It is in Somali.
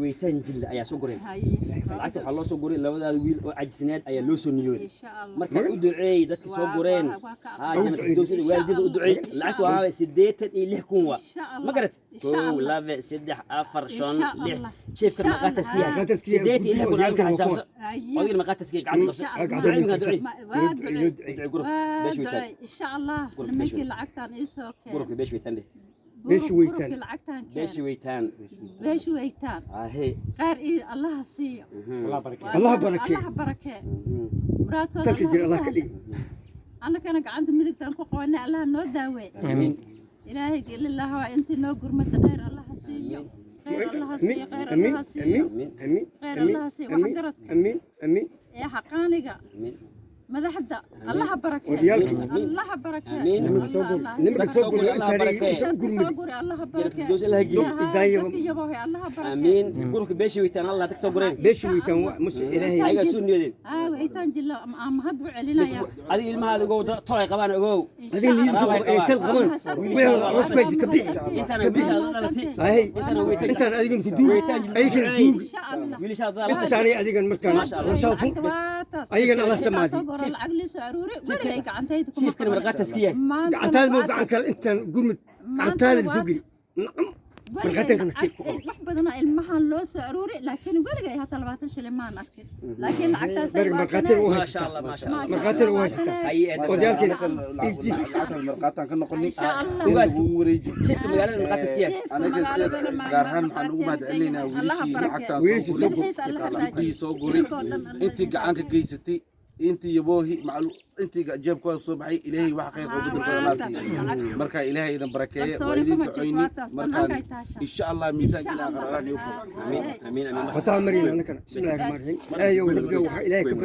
Weytaan jilla ayaa soo gureen. Lacagta waxaa loo soo guray labadaada wiil oo cajisneed ayaa loo soo niyooday. Marka u duceey dadka soo gureen. Haa, jannat firdaws waalidada u duceey. Lacagta waxaa waay 86,000 waa ma garat? Kow, laba, saddex, afar, shan, lix. Jiifkan maqaataas ka yahay 86,000. Adiga xisaabsa, adigana maqaataas ka gacanta qabsa. Duceey, duceey, duceey. Gurub beesh weytaan. Insha Allah. Gurubka nimankii lacagtan iisoo keen. Gurubka beesh weytaan dheh. Beesh weytaan. Gurubkii lacagtan beesh keen. Weytaan. Beesh weytaan. Ahe. Khayr iyo Allaha siiyo. Allah barakee. Allaha barakee muraadkooda. Talka jira Allah ka dhig. Annagana gacanta midigtaan ku qabanay, Allaha noo daawee. Amiin. Ilaahay gelilah waa intii noo gurmata, khayr Allaha siiyo, khayr Allaha siiyo, khayr amiin. Allaha siiyo. Amiin, amiin. Khayr amiin. Allaha siiyo. Amiin. Waxgaradka amiin, amiin. Ee xaqaaniga amiin. Madaxda Allaha barakee. Odayaalkii. Allaha barakee. Amiin. Allah. Nimanka soo guray Allah intaan barakee. inta u Dadka soo gurmudi. guray Allaha barakee. Firdaws Allah geliyo. Yabohe Allaha barakee. Amiin. Gurubka beesha weytaan Allah dadka soo gureen. Beesha weytaan waa mus Ilaahay. Ayagaa soo niyoodeen. Aa, weytaan jilo aan mahad u celinaya. Adiga ilmaha ogow, tolay qabaan ogow. Adiga niyad ku qaba inay tal qabaan, wixii culays ku haysa ka bixi. Intaana wiilasha dhalatay. Ahey. Intaana weytaan. Intaan adigan ku duugi, ayagana duugi. Insha Allah. Wiilasha dad Intaanay adigan markaan lasoo fur, ayagana Allah samaadi. Lacag lii soo aruuri weligay gacantayda kuma Jiifkana marqaataas ka yahay. Gacantaada ma gacan kale intaan gurmud gacantaada la soo geli, nacam, markhaatan kana. Wax badanaa ilmahan loo soo aruuri, laakiin weligay hata 20 shilin maan arkin, laakiin lacagtaas Bari markhaatina u maasha haysataa. Allah, maasha Allah. Markhaatina u haysataa. Haye. Odayaalkeena lacagtaas marqaataan ka noqonay Insha Allah. in lagugu wareeji. Jiifka magaalada marqaataas ka yahay. Anaga gaar ahaan waxaan ugu mahadcelinaynaa wiilashii lacagtaan Wiilashii soo soo guray, gabdhihii soo guray, intii gacan ka geysatay, intii yaboohi macalu, intii jeebkooda soo baxay. Ilaahay wax khayr qabo bedelkooda Allah siiyo. Marka Ilaahay idin barakeeye, waa idin ducayni. Markaan insha Allah miisaankiina aqraraan iyo Amiin, amiin, amiin. Fataa marina anakana. Bismillahi rahmaani rahiim. Ilaahay ow, rabbiga waxaa Ilaahay ka barya.